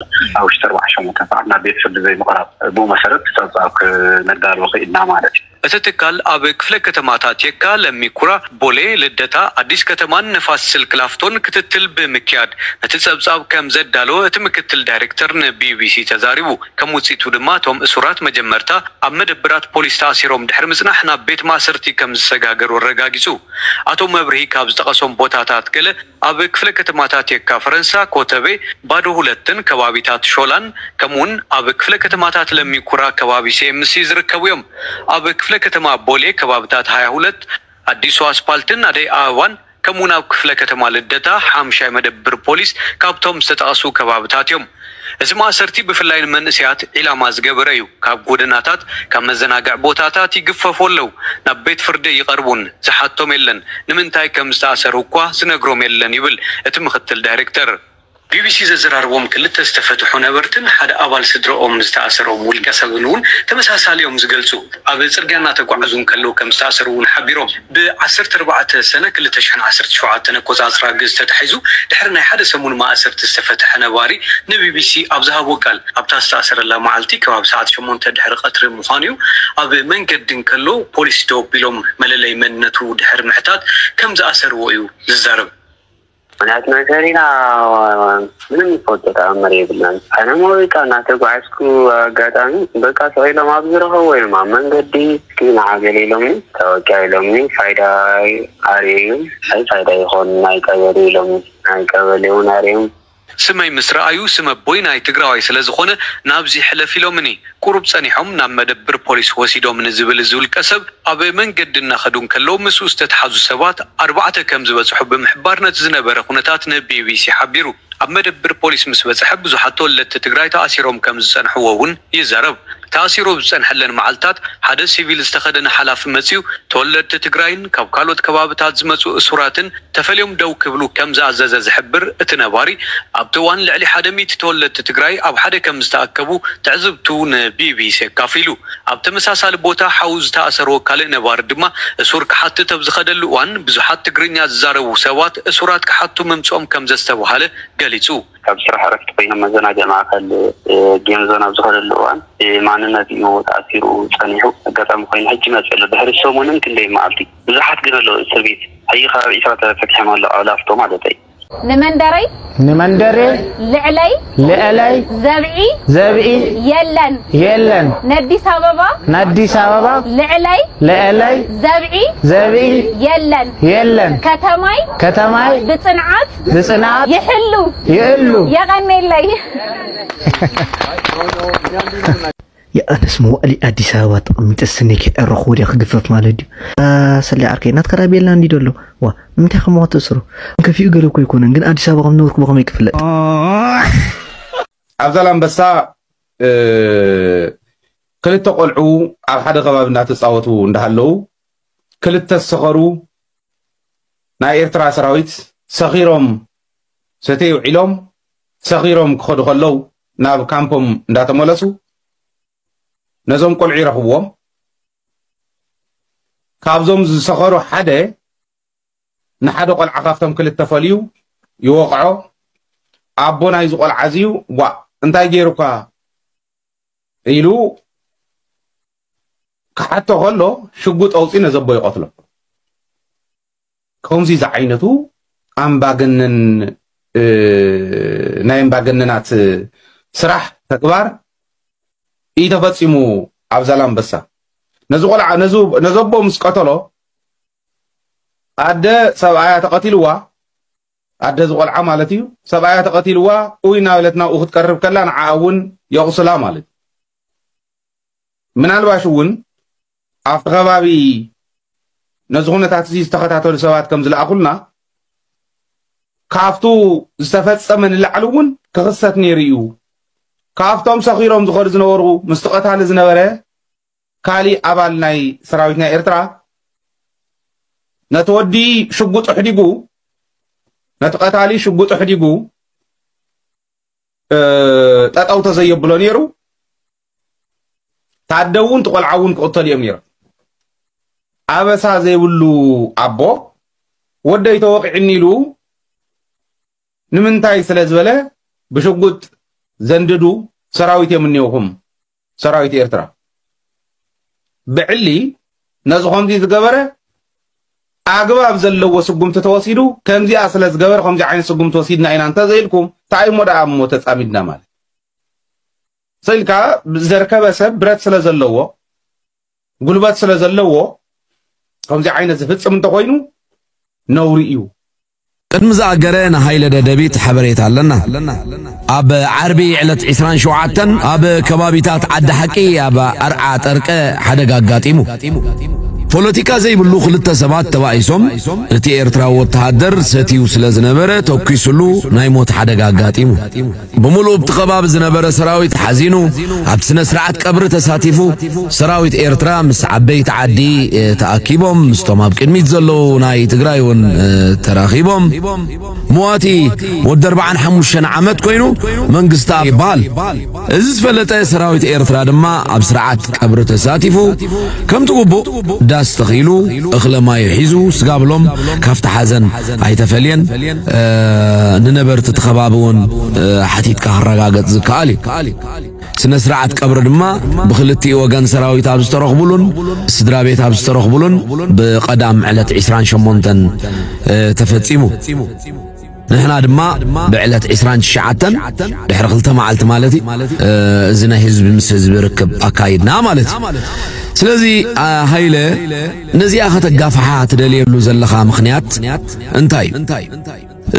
ኣብ ውሽጢ ኣርባዓ ሸሞንተ ሰዓት ናብ ቤት ፍርዲ ዘይምቕራብ፣ ብኡ መሰረት ጸብጻብ ክነዳልዎ ክኢልና ማለት እዩ። እቲ ትካል ኣብ ክፍለ ከተማታት የካ፣ ለሚኩራ፣ ቦሌ፣ ልደታ፣ ኣዲስ ከተማን ንፋስ ስልክ ላፍቶን ክትትል ብምክያድ ነቲ ጸብጻብ ከም ዘዳለወ እቲ ምክትል ዳይሬክተር ንቢቢሲ ተዛሪቡ። ከም ውጽኢቱ ድማ እቶም እሱራት መጀመርታ ኣብ መደብራት ፖሊስ ተኣሲሮም ድሕሪ ምጽናሕ ናብ ቤት ማእሰርቲ ከም ዝሰጋገሩ ኣረጋጊጹ። ኣቶ መብርሂ ካብ ዝጠቐሶም ቦታታት ገለ ኣብ ክፍለ ከተማታት የካ ፈረንሳ ኮተቤ፣ ባዶ ሁለትን ከባቢታት ሾላን ከምኡውን ኣብ ክፍለ ከተማታት ለሚኩራ ከባቢ ሲኤምሲ ዝርከቡ እዮም። ኣብ ክፍለ ከተማ ቦሌ ከባቢታት ሃያ ሁለት፣ ኣዲሱ ኣስፓልትን ኣደይ ኣበባን ከምኡውን ኣብ ክፍለ ከተማ ልደታ ሓምሻይ መደብር ፖሊስ ካብቶም ዝተጠቐሱ ከባብታት እዮም። እዚ ማእሰርቲ ብፍላይ ንመንእሰያት ዒላማ ዝገበረ እዩ። ካብ ጎደናታት፣ ካብ መዘናግዕ ቦታታት ይግፈፉ ኣለዉ። ናብ ቤት ፍርዲ ይቐርቡን ዝሓቶም የለን። ንምንታይ ከም ዝተኣሰሩ እኳ ዝነግሮም የለን ይብል እቲ ምክትል ዳይሬክተር። ቢቢሲ ዘዘራርቦም ክልተ ዝተፈትሑ ነበርትን ሓደ ኣባል ስድረኦም ዝተኣሰሮም ውልቀ ሰብን እውን ተመሳሳሊ እዮም ዝገልጹ። ኣብ ጽርግያ እናተጓዓዙ እንከለዉ ከም ዝተኣሰሩ እውን ሓቢሮም። ብ ዓሰርተ ኣርባዕተ ሰነ ክልተ ሽሕን ዓሰርተ ሸውዓተን ኣቆጻጽራ ግእዝ ተታሒዙ ድሕሪ ናይ ሓደ ሰሙን ማእሰርቲ ዝተፈትሐ ነባሪ ንቢቢሲ ኣብ ዝሃቦ ቃል፣ ኣብታ ዝተኣሰረላ መዓልቲ ከባቢ ሰዓት ሸሞንተ ድሕሪ ቀትሪ ምዃኑ እዩ፣ ኣብ መንገዲ እንከሎ ፖሊስ ደው ኣቢሎም መለለይ መንነቱ ድሕሪ ምሕታት ከም ዝኣሰርዎ እዩ ዝዛረብ። ምክንያቱ መእሰሪና ምንም ዝፈልጦ ተኣምር የብልናን። ኣነ ሞ በቃ እናተጓዓዝኩ ኣጋጣሚ በቃ ስቕ ኢሎም ኣብ ዝረኸብዎ እዮም ኣብ መንገዲ እስኪ ንዓ ገለ ኢሎምኒ፣ ታወቂያ ኢሎምኒ፣ ፋይዳ ኣርእዩ፣ ኣይ ፋይዳ ይኾን ናይ ቀበሌ ኢሎምኒ፣ ናይ ቀበሌ እውን ኣርእዮም። ስመይ ምስ ረኣዩ ስም ኣቦይ ናይ ትግራዋይ ስለ ዝኾነ ናብዚ ሕለፍ ኢሎምኒ። ቁሩብ ጸኒሖም ናብ መደብር ፖሊስ ወሲዶምኒ ዝብል እዚ ውልቀ ሰብ፣ ኣብ መንገዲ እናኸዱ እንከለዉ ምስኡ ዝተትሓዙ ሰባት ኣርባዕተ ከም ዝበጽሑ ብምሕባር ነቲ ዝነበረ ኩነታት ንቢቢሲ ሓቢሩ። ኣብ መደብር ፖሊስ ምስ በጽሐ ብዙሓት ተወለድቲ ትግራይ ተኣሲሮም ከም ዝጸንሕዎ እውን ይዛረብ። ተኣሲሩ ኣብ ዝጸንሐለን መዓልታት ሓደ ሲቪል ዝተኸደነ ሓላፊ መጺኡ ተወለድቲ ትግራይን ካብ ካልኦት ከባብታት ዝመጹ እሱራትን ተፈልዮም ደው ክብሉ ከም ዝኣዘዘ ዝሕብር እቲ ነባሪ፣ ኣብቲ እዋን ልዕሊ ሓደ ሚእቲ ተወለድቲ ትግራይ ኣብ ሓደ ከም ዝተኣከቡ ትዕዝብቱ ንቢቢሲ ኣካፊሉ። ኣብ ተመሳሳሊ ቦታ ሓው ዝተኣሰርዎ ካልእ ነባሪ ድማ እሱር ክሓትት ኣብ ዝኸደሉ እዋን ብዙሓት ትግርኛ ዝዛረቡ ሰባት እሱራት ክሓቱ ምምጽኦም ከም ዘስተብሃለ ገሊጹ። ካብ ስራሕ ዕረፍቲ ኮይኖም መዘናግዒ ማእከል፣ እ፣ ጌም ዞን ኣብ ዝኸደሉ እዋን፣ እ፣ ማንነት እዩ ተኣሲሩ ጸኒሑ። ኣጋጣሚ ኮይኑ ሕጂ መጽእ ኣሎ። ድሕሪ ሰሙንን ክንደይ መዓልቲ ብዙሓት ግን ኣለዉ እስር ቤት። ሕጂ ከባቢ ዒስራ ተፈቲሖም ኣለዉ፣ ኣብ ላፍቶ ማለተይ። ንመንደረይ ንመንደሬ ልዕለይ ልዕለይ ዘብዒ ዘብዒ የለን። የለን። ነዲስ ኣበባ ናዲስ ኣበባ ልዕለይ ልዕለይ ዘብዒ ዘብዒ የለን። የለን። ከተማይ ከተማይ ብጽንዓት ብጽንዓት ይሕሉ። ይእሉ። የቐኔለይ። የኣነስ መዋእሊ ኣዲስ ኣበባ ተቐሚጠ ስኒክ ዕረኹ ወዲያ ክግፈፍ ማለት ድዩ? ሰሊ ዓርከይ ናትካ ዳ ቤላ እንዲ ደሎ ዋ ንምንታይ ከምዋ ትእስሩ? ከፊኡ ገለ እኮ ኣይኮነን ግን ኣዲስ ኣበባ ከም ነበርኩ ብኸመይ ክፍለጥ? ኣብ ዛላምበሳ እ፣ ክልተ ቆልዑ ኣብ ሓደ ከባቢ እንዳተጻወቱ እንዳሃለዉ ክልተ ዝሰኸሩ ናይ ኤርትራ ሰራዊት ሰኺሮም ሰተይ ውዒሎም ሰኺሮም ክኸዱ ከለዉ ናብ ካምፖም እንዳተመለሱ ነዞም ቆልዑ ይረኽብዎም። ካብዞም ዝሰኸሩ ሓደ ንሓደ ቆልዓ ካብቶም ክልተ ፈልዩ ይወቕዖ። ኣቦ ናይዚ ቆልዓ እዚ እዩ፣ ጓእ እንታይ ገይሩካ ኢሉ ክሓቶ ከሎ ሽጉጥ ኣውፂኡ ነዚ ኣቦ ይቐትሎ። ከምዚ ዝዓይነቱ ኣምባገነን፣ እ፣ ናይ ኣምባገነናት ስራሕ ተግባር እዩ ተፈፂሙ ኣብ ዛላምበሳ። ነዚ ቆልዓ፣ ነዚ፣ ነዚ ኣቦ ምስ ቀተሎ ኣደ ሰብኣያ ተቐቲልዋ፣ ኣደ ዝቆልዓ ማለት እዩ። ሰብኣያ ተቐቲልዋ፣ ኡይ እናበለት ናብኡ ክትቀርብ ከላ ንዓኣ እውን የቑስላ ማለት እዩ። ምናልባሽ እውን ኣብቲ ከባቢ ነዚ ኩነታት እዚ ዝተኸታተሉ ሰባት ከም ዝለኣኹልና፣ ካብቱ ዝተፈጸመ ንላዕሊ እውን ክኽሰት ነይሩ እዩ። ካብቶም ሰኺሮም ዝኸዱ ዝነበሩ ምስቲ ቀታሊ ዝነበረ ካሊእ ኣባል ናይ ሰራዊት ናይ ኤርትራ ነቲ ወዲ ሽጉጥ ኣሕዲጉ፣ ነቲ ቀታሊ ሽጉጥ ኣሕዲጉ፣ እ፣ ጠጠው ተዘየብሎ ነይሩ። ታደ እውን እቲ ቆልዓ እውን ክቕተሉ እዮም ነይሮም። ኣበሳ ዘይብሉ ኣቦ ወደይ ተወቒዕኒ ኢሉ ንምንታይ ስለ ዝበለ ብሽጉጥ ዘንድዱ ሰራዊት እዮም እኒኦኹም። ሰራዊት ኤርትራ ብዕሊ ነዚ ከምዚ ዝገበረ ኣግባብ ዘለዎ ስጉምቲ ተወሲዱ፣ ከምዚኣ ስለ ዝገበረ ከምዚ ዓይነት ስጉምቲ ወሲድና ኢና እንተዘይልኩም፣ እንታይ እሞ ደኣ እሞ ተጻሚድና ማለት? ስልካ ዘርከበ ሰብ ብረት ስለ ዘለዎ፣ ጉልበት ስለ ዘለዎ፣ ከምዚ ዓይነት ዝፍጽም እንተኾይኑ ነውሪ እዩ። ቅድሚ ዝኣገረ ንሃይለ ደደቢት ሓበሬታ ኣለና። ኣብ ዓርቢ ዕለት ዕስራን ሸውዓተን ኣብ ከባቢታት ዓዲ ሓቂ ኣብ ኣርዓ ጠርቀ ሓደጋ ኣጋጢሙ። ፖለቲካ ዘይብሉ ክልተ ሰባት ተባኢሶም፣ እቲ ኤርትራዊ ወተሃደር ሰትዩ ስለ ዝነበረ ተኲሱሉ ናይ ሞት ሓደጋ ኣጋጢሙ። ብምሉእ ኣብቲ ከባቢ ዝነበረ ሰራዊት ሓዚኑ፣ ኣብ ስነ ስርዓት ቀብሪ ተሳቲፉ፣ ሰራዊት ኤርትራ ምስ ዓበይቲ ዓዲ፣ እ፣ ተኣኪቦም፣ ምስቶም ኣብ ቅድሚት ዘለዉ ናይ ትግራይ እውን፣ እ፣ ተራኺቦም። መዋቲ ወዲ ኣርባዓን ሓሙሽተን ዓመት ኮይኑ፣ መንግስታ ይበሃል። እዚ ዝፈለጠ ሰራዊት ኤርትራ ድማ ኣብ ስርዓት ቀብሪ ተሳቲፉ፣ ከምቲ ግቡእ ዳስ ተኺሉ፣ እኽለ ማዩ ሒዙ፣ ስጋ ብሎም ካብቲ ሓዘን ኣይተፈልየን። እ፣ ንነበርቲ እቲ ከባቢ እውን፣ እ፣ ሓቲትካ ክረጋገጽ ዝከኣል እዩ። ስነ ስርዓት ቀብሪ ድማ ብክልቲኡ ወገን ሰራዊት ኣብ ዝተረኽቡሉን ስድራ ቤት ኣብ ዝተረኽቡሉን ብቐዳም ዕለት ዕስራን ሸሞንተን፣ እ፣ ተፈጺሙ። ንሕና ድማ ብዕለት ዕስራን ትሽዓተን ድሕሪ ክልተ መዓልቲ ማለት እዩ፣ እ፣ እዚ ናይ ህዝቢ ምስ ህዝቢ ርክብ ኣካይድና ማለት እዩ። ስለዚ፣ አ፣ ሃይለ፣ ነዚኣ ከተጋፍሓ ትደልየሉ ዘለኻ ምኽንያት እንታይ እዩ?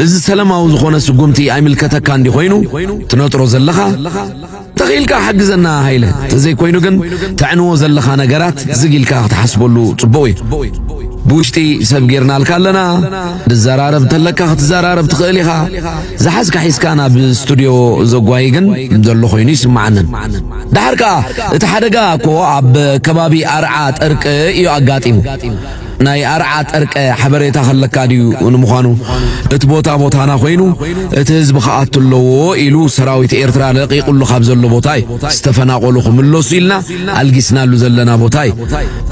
እዚ ሰላማዊ ዝኾነ ስጉምቲ ኣይምልከተካ እንዲ ኮይኑ ትነጥሮ ዘለኻ? ተኽኢልካ ሓግዘና ሃይለ። ተዘይኮይኑ ግን ተዕንዎ ዘለኻ ነገራት ዝግ ኢልካ ክትሓስበሉ ጽቡቕ እዩ። ብውሽጢ ሰብ ጌርናልካ ኣለና። ዝዘራረብ ተለካ ክትዘራረብ ትኽእል ኢኻ። ዝሓዝካ ሒዝካ ናብ ስቱድዮ ዘጓይ ግን ዘሎ ኮይኑ ይስምዓንን። ደሓር ከኣ እቲ ሓደጋ እኮ ኣብ ከባቢ ኣርዓ ጠርቂ እዩ ኣጋጢሙ። ናይ ኣርዓ ጠርቀ ሓበሬታ ከለካ ድዩ? ንምዃኑ እቲ ቦታ ቦታና ኮይኑ እቲ ህዝቢ ክኣቱ ኣለዎ ኢሉ ሰራዊት ኤርትራ ለቂቑሉ ካብ ዘሎ ቦታ እዩ። ዝተፈናቐሉ ክምለሱ ኢልና ኣልጊስናሉ ዘለና ቦታ እዩ።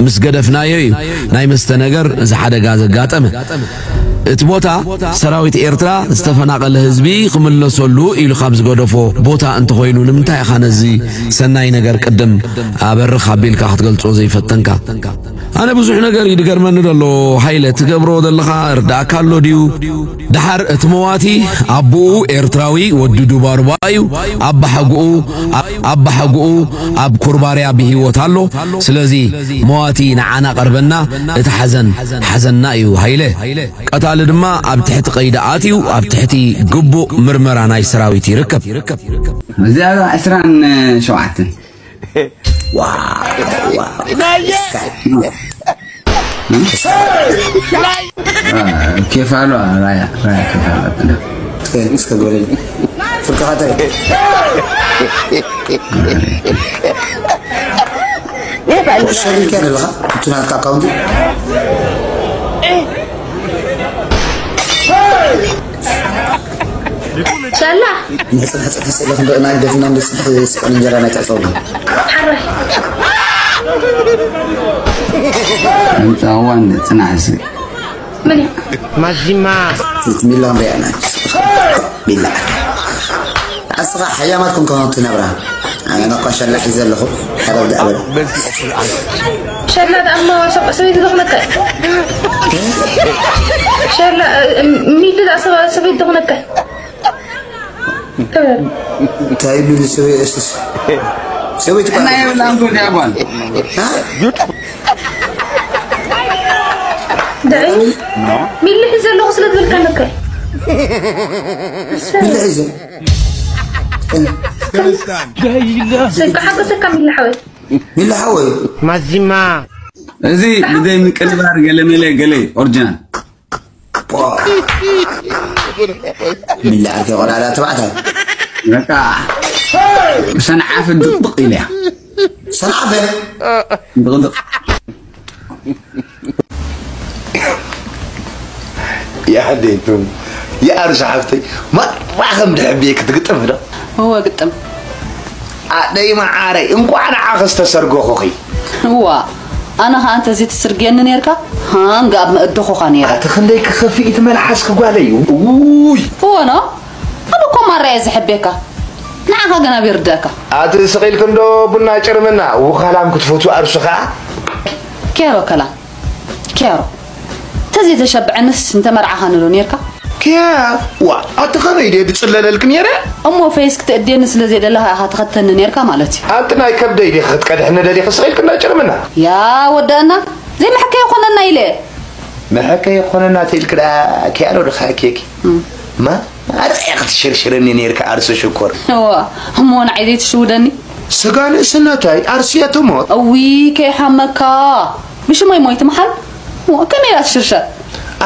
ምስ ገደፍናዮ እዩ ናይ መስተ ነገር እዚ ሓደጋ ዘጋጠመ። እቲ ቦታ ሰራዊት ኤርትራ ዝተፈናቐለ ህዝቢ ክምለሰሉ ኢሉ ካብ ዝገደፎ ቦታ እንተኾይኑ ንምንታይ ኢኻ ነዚ ሰናይ ነገር ቅድም ኣበርኽ ኣቢልካ ክትገልጾ ዘይፈተንካ? ኣነ ብዙሕ ነገር እዩ ዝገርመኒ ዘሎ። ሃይለ፣ ትገብሮ ዘለኻ እርዳእካ ኣሎ ድዩ? ደሓር እቲ መዋቲ ኣቦኡ ኤርትራዊ ወዲ ዱባሩባ እዩ። ኣባሓጎኡ፣ ኣባሓጎኡ ኣብ ኩርባርያ ብህይወት ኣሎ። ስለዚ መዋቲ ንዓና ቀርበና፣ እቲ ሓዘን ሓዘንና እዩ ሃይለ። ቀታሊ ድማ ኣብ ትሕቲ ቀይዲ ኣትዩ ኣብ ትሕቲ ግቡእ ምርመራ ናይ ሰራዊት ይርከብ። እዚኣ ዕስራን ሸውዓተን። ዋው፣ ዋው። እስካ። አ፣ ኬፍ ኣሎ፣ ራያ፣ ራያ ኬፍ ኣሎ። እስከ፣ እስከ ጎለል። ፍርቂ ኻተር። ሸሪክ ያለ ለኻ፣ እንቱ ናትካ ኣካውንት። ሻላ። ንሕጽን ሕጽን ሕጽን ኢለ ክንደቕ ናይ ደፍና እንደ ጽንሕ ስቕ እንጀራ ናይ ትዕጸው። ሓራይ። እንጻዋ እንደ ጽናሕ ስ-። ምን? ማዚማ። ሚላ እንበያ ናይ። ሚላ። ኣስኻ ሓያማት ኮንካ ትነብራ። ኣነ እኳ ሸላ ሒዘ ኣለኹ። ሓረብ ደኣ በል። ሸላ ደኣ እሞ ሰብ-፣ ሰበይቲ ዝኾነከ። ሸላ፣ እ፣ ሚሊ ደኣ ሰብ-፣ ሰበይቲ ዝኾነከ። እንታይ ይብሉ ሰበይ-፣ እሱስ። ሰበይቲ እኮ እና የብላን እኮ እንዲያ ጓል። ሃ? ድዒ? ሚሊ ሒዘ ኣለኹ ስለ ትብል ከለከ። ሚሊ ሒዘ። ስንካ ሓጎሰካ ሚሊ ሓወይ። ሚሊ ሓወይ። ማዚማ። እዚ ብዘይ ምቅልባር ገለ መለ ገለ ኦሪጂናል። ሚሊ ዓርከይ ቆልዓ ተባዕታይ። በቃ ብሰንዓፈ ድቕድቕ ኢለያ። ሰንዓፈ? ድቕድቕ። የኣዴቱ፣ የኣር ዝሓፍተይ፣ ማራ ከም ድሕብየ ክትግጥም ዶ? እወ፣ ግጥም። ኣደይ መዓረይ፣ እንቋዕ ንዓኺ ዝተሰርገኹኺ። እዋ፣ ኣነ ኸኣ እንተዘይትስርግየኒ ኔርካ፣ ሃንግ ኣብ መእደኹኻ ኔረ። ኣቲ ክንደይ ክኸፍእ እቲ መልሓስኪ ጓለይ? ውይ! እወ፣ ኖ? ኣነ እኮ ማራ እየ ዝሕብየካ። ንዓኻ ገና ቤርዳካ። ኣቲ ስቕ ኢልክ እንዶ ቡና ጭርምና፣ ውኻላም ክትፈቱ ኣርሱ ኸዓ። ኬሮ ከላም፣ ኬሮ። ተዘይተሸብዐንስ እንተመርዓኻኒ ዶ ኔርካ? ኪያ፣ ዋ፣ ኣቲ ኸመይ ድየ ድጽለለልክ ኔረ? እሞ ፈይስ ክትእድየኒ ስለ ዘይደለኻ ኢኻ ትኸተኒ ኔርካ ማለት እዩ። ኣንቲ ናይ ከብደይ ዲኺ ክትቀድሕኒ ደሊኺ ስቕ ኢልክ እንዶ ጭርምና? ያ ወደአና፣ ዘይመሐከ ይኾነና ኢለ። መሐከ ይኾነና ተይልክ ደኣ ኪያ ዶ ድኸሐኬኪ? እም። ማ? ኣረ ክትሽርሽርኒ ኔርካ ኣርሱ ሽኮር። እዋ፣ እሞ ንዓይ ዘይትሽውደኒ? ስጋ ንእስነተይ ኣርሲ እየ ትሞት። እዊ፣ ከይሓመካ። ብሽመይ ሞይት መሓል? እዋ፣ ከመይ ኢላ ትሽርሸር?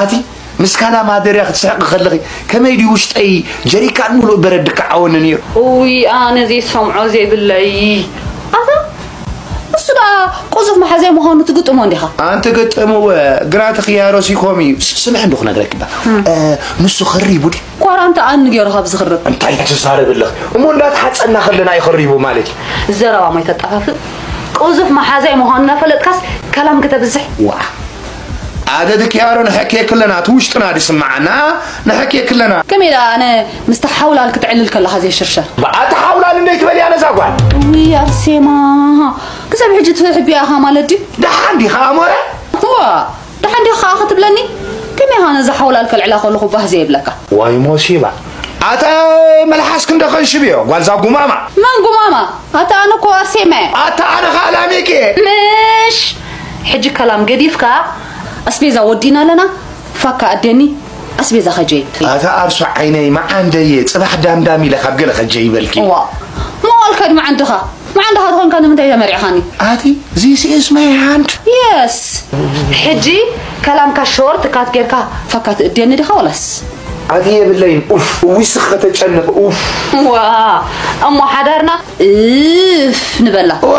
ኣቲ፣ ምስ ካላ ማደርያ ክትስሕቂ ከለኺ፣ ከመይ ድዩ ውሽጠይ ጀሪካን ሙሉእ በረድ ድከዓወኒ ነይሩ። እዊ፣ ኣነ ዘይሰምዖ ዘይብለይ። ኣታ፣ እሱ ደኣ ቁዙፍ መሓዛይ ምዃኑ ትግጥሞ እንዲኻ? ኣንቲ ግጥምወ፣ ግራ ትኽያሮ ሲኮም እዩ። ስ-፣ ስምዕ እንዶ ክነግረኪ እባ። እም። እ፣ ንሱ ኸሪቡ ድዩ? ኳራንታ ኣን ገይሩ ካብ ዝኽርብ። እንታይ ትዛረቢ ኣለኺ? እሞ እንዳተሓጸና ከለና እዩ ኸሪቡ ማለት እዩ። ዘረባ ማይ ተጣፋፍእ። ቁዙፍ መሓዛይ ምዃኑ እናፈለጥካስ ከላም ከተብዝሕ። ዋ። ኣደ ድክያሮ ንሐኬ ክለና፣ እቲ ውሽጥና ድስምዓና፣ ንሐኬ ክለና። ከመይ ደኣ ኣነ ምስቲ ሓውላል ክትዕልል ከለኻ ዘይሽርሸር? ብኣቲ ሓውላል እንደይ ትበል እያ ነዛ ጓል? ውይ ኣርሴማ፣ ክሳብ ሕጂ ትሕብያ ኢኻ ማለት ድዩ? ደሓን ዲኻ ኣሞረ? ዋ፣ ደሓን ዲኻ ክትብለኒ? ከመይ ኢኻ ነዛ ሓውላል ከልዕላ ከለኹ ባህ ዘይብለካ? ዋይ ሞሲባ። ኣታ መልሓስክ እንዶ ከንሽብዮ፣ ጓልዛ ጉማማ። መን ጉማማ? ኣታ ኣነ እኮ ኣርሴማ እየ። ኣታ ኣነ ኸኣ ላሜክ እየ። ምሽ! ሕጂ ከላም ገዲፍካ፣ ኣስቤዛ ወዲና ኣለና፣ ፋካ ኣደኒ፣ ኣስቤዛ ኸጀይብ። ኣታ ኣርሱ ዓይነይ፣ መዓንደየ፣ ጽባሕ ዳምዳም ኢለ ካብ ገለ ኸጀይበልኪ። እዋ፣ መዋልካ ድዩ መዓንድኻ? መዓንድኻ ተኾንካ ንምንታይ ተመሪዕኻኒ? ኣቲ፣ this is my hand። የስ። ሕጂ ከላምካ ሾርት ካት ጌርካ ፋካ ትእድየኒ ዲኻ ወላስ? ኣቲ የብለይን፣ ኡፍ፣ እዊስኽ ከተጨንቕ፣ ኡፍ። ዋ፣ እሞ ሓዳርና እፍ ንበላ። ዋ።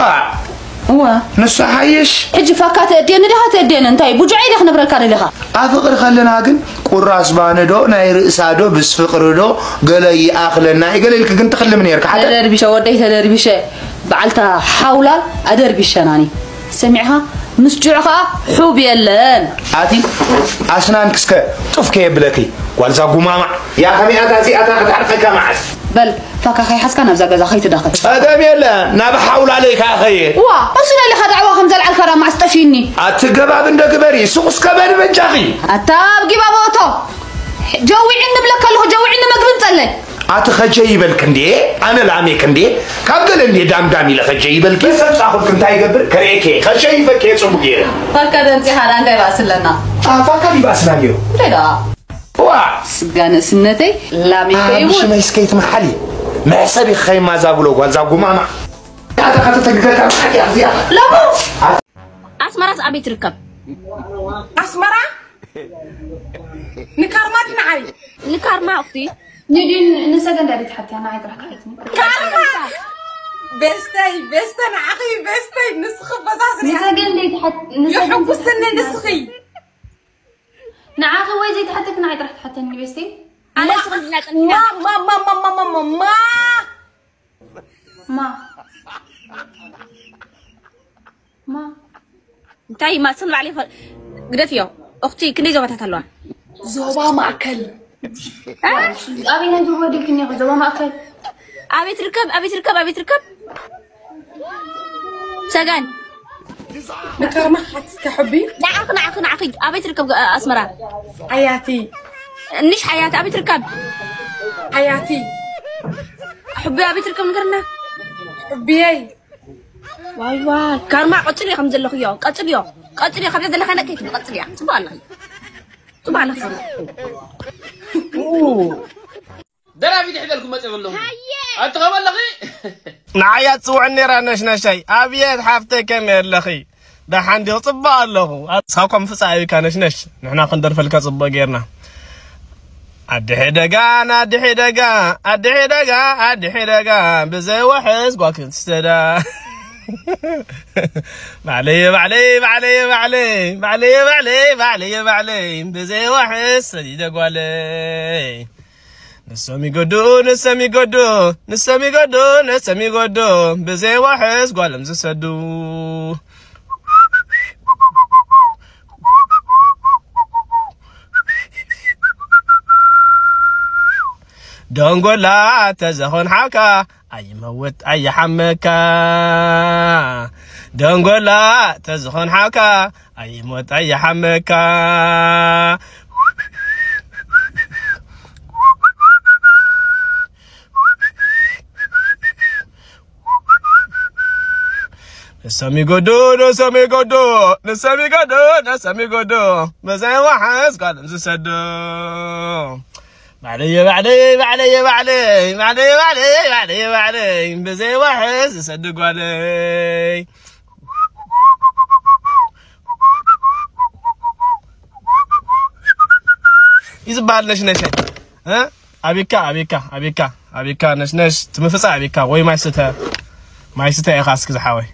እዋ። ንሱ ሓይሽ። ሕጂ ፋካ ተእድየኒ ዲኻ ተእድየኒ? እንታይ ቡጁዐይ ዲኻ ክነብረልካ ደሊኻ? ኣብ ፍቕሪ ከለና ግን ቁራስ ባነ ዶ ናይ ርእሳ ዶ ብስ ፍቕሪ ዶ ገለ ይኣኽለና እዩ ገለ ኢልክ ግን ትኽልም ነርካ ሓደ። ተደርቢሸ ወደይ ተደርቢሸ በዓልታ ሓውላል ኣደርቢሸናኒ። ሰሚዕኻ? ምስ ጁዕ ኸኣ ሑብ የለን። ኣቲ ኣስናንክ እስከ ጡፍ ከየብለኪ ጓልዛ ጉማማዕ። ያ ከመይ ኣታ እዚኣታ ክትዓርቀካ መዓስ? በል ፋካ ከይሓዝካ ናብዛ ገዛ ከይትዳኸል። ጸገም የለ፣ ናብ ሓውላለይ ከኣ ኸየ። እዋ፣ እሱ ደሊኻ ዳዕዋ ከም ዘልዓልካ ዳ መዓስ ጠፊኒ? ኣቲ ገባብ እንደ ግበሪ፣ ሱቕ እስከ በሊ በጃኺ። ኣታ ኣብ ጊባቦ እቶ። ጀዊዕኒ እብለካ ኣለኹ፣ ጀዊዕኒ መግቢ ንጸለይ። ኣቲ ኸጀ ይበልክ እንዴ? ኣነ ላሜክ እንዴ? ካብ ገለ እንዴ ዳምዳም ኢለ ኸጀ ይበልክ? በሰብጻኹልክ እንታይ ይገብር? ከርእየክ እየ። ኸሸይፈክ እየ ጽቡቕ ገይረ። ፋካ ደምጺኻ ዳ እንታይ ባእሲ ኣለና? ኣ፣ ፋካ ዲባእስና ነይሩ። እንታይ ደኣ? ዋ! ስጋ ንእስነተይ ላሜከይ እውን። ብሽመይ እስከ ይትመሓል እዩ። መሕሰብ ይኸይማ ዛብሎ ጓል ዛጉማማ። ኣታ ከተተግገካ መሓል እያ እዚኣ። ለሙ! ኣስመራስ ኣበይ ትርከብ? ኣስመራ? ንካርማ ድዩ ንዓይ? ንካርማ እኽቲ። ንዲን ንሰገን ዳዲ ትሓትያ ንዓይ ጥራሕ ክሓትኒ። ካርማ! ቤስተይ፣ ቤስተ ንዓኺ፣ ቤስተይ፣ ንስኺ በዛዝ ሪኣ። ንሰገን ደይ ትሓት-፣ ንሰገን የሕጉስኒ ንስኺ። ንዓኺ ወይ ዘይትሓተኪ ንዓይ ጥራሕ ትሓተኒ ቤስተይ። ኣነ ማ-፣ ስኽን ዝናጸልና። ማ-፣ ማ-፣ ማ። ማ። እንታይ ማ ስም ባዕለይ ፈ-፣ ግደፍዮ። እኽቲ ክንደይ ዞባታት ኣለዋ? ዞባ ማእከል። እ? ኣበይ ናይ ዞባ ድልክኒ ኢኹ? ዞባ ማእከል። ኣበይ ትርከብ? ኣበይ ትርከብ? ኣበይ ትርከብ? ሰገን። ንካርማ ሓቲትካ ሕቢ? ንዓኺ፣ ንዓኺ፣ ንዓኺ። ኣበይ ትርከብ? እ፣ ኣስመራ። ሓያቲ። ንሽ ሓያቲ ኣበይ ትርከብ? ሓያቲ። ሕቢ ኣበይ ትርከብ ንገርና? ሕቢየይ። ዋይ ዋይ፣ ካርማ ቀጽልዮ ከም ዘለኽዮ፣ ቀጽልዮ፣ ቀጽልዮ፣ ከምዛ ዘለኻ ነቀይት ቀጽልያ። ጽቡቕ ኣለኺ። ጽቡቕ ኣለኺ። ደራፊት ሒዘልኩም መጽእ ኣለኹ። ኣትኸም ኣለኺ? ንዓይ ኣትጽውዕን ነይራ ነሽነሸይ። ኣብየት ሓፍተይ ከመይ ኣለኺ? ደሓን ዲኺ? ጽቡቕ ኣለኹ። ኣሳኮም ፍጻ ኣቢካ ነሽነሽ። ንሕና ክንደርፈልካ ጽቡቕ ጌርና። ኣድሒ ደጋ፣ ኣድሒ ደጋ፣ ኣድሒ ደጋ፣ ኣድሒ ደጋ፣ ብዘይ ወሕስ ጓል ክትሰዳ። ባዕለየ፣ ባዕለይ፣ ባዕለየ፣ ባዕለይ፣ ባዕለየ፣ ባዕለይ፣ ባዕለየ፣ ባዕለይ፣ ብዘይ ወሕስ ሰዲደ ጓለይ። ንሶም ይገዱ፣ ንሶም ይገዱ፣ ንሶም ይገዱ፣ ንሶም ይገዱ፣ ብዘይ ወሕስ ጓሎም ዝሰዱ። ደንጎላ ተዘኾን ሓካ ኣይመውት ኣይሓመካ። ደንጎላ ተዝኾን ሓውካ ኣይሞት ኣይሓመካ። ነሰሚጎዶ ነሰሚጎዶ ነሰሚጎዶ ነሰሚጎዶ። በዘይ ዋሕስ ጓል ዝሰዶ። ባዕለየ ባዕለየ ባዕለየ ባዕለይ ባዕለየ ባዕለየ ባዕለየ ባዕለይ በዘይ ዋሕስ ዝሰድ ጓለይ። እዩ ዝበሃል ነሽነሸ። እ? ኣቢካ ኣቢካ ኣቢካ ኣቢካ ነሽነሽ ትምፍፃ ኣቢካ ወይ ማይ ስተ። ማይ ስተ ኢኻ እስኪ ዝሓወይ።